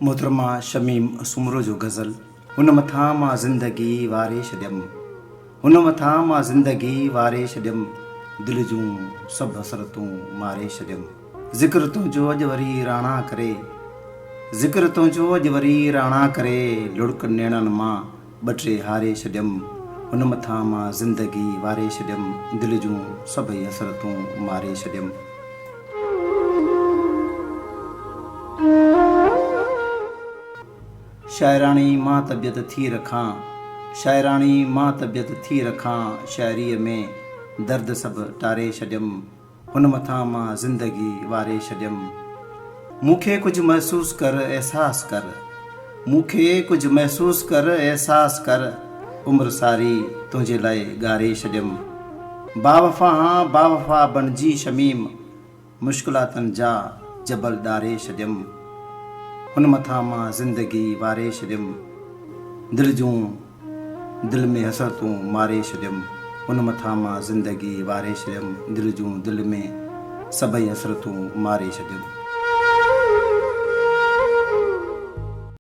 محترمه شميم سومرو جو غزل هن مٿان مان زندگي واري ڇڏيم هن مٿان مان زندگي واري ڇڏيم دل جون سڀ حسرتون ماري ڇڏيم ذڪر تنهنجو اڄ وري راڻا ڪري ذڪر تنهنجو اڄ وري راڻا ڪري لڙڪ نيڻن مان ٻه ٽي هاري ڇڏيم هن مٿان مان زندگي واري ڇڏيم دل جون سڀئي حسرتون ماري ڇڏيم. شاعراڻي مان طبيعت ٿي رکان شاعراڻي مان طبيعت ٿي رکان شاعريء ۾ درد سڀ ٽاري ڇڏيم. هن مٿان مان زندگي واري ڇڏيم. مون کي ڪجهه محسوس ڪر احساس ڪر. مون کي ڪجهه محسوس ڪر احساس ڪر. عمر ساري تنهنجي لاء ڳاري ڇڏيم. باوفا هان باوفا بڻجي شميم. مشڪلاتن جا جبل ڏاري ڇڏيم. هن مٿان مان زندگي واري ڇڏيم. دل جون. دل ۾ حسرتون ماري ڇڏيم ان مٿان مان زندگي واري ڇڏيم دل جون دل ۾ سڀئي حسرتون ماري ڇڏيم.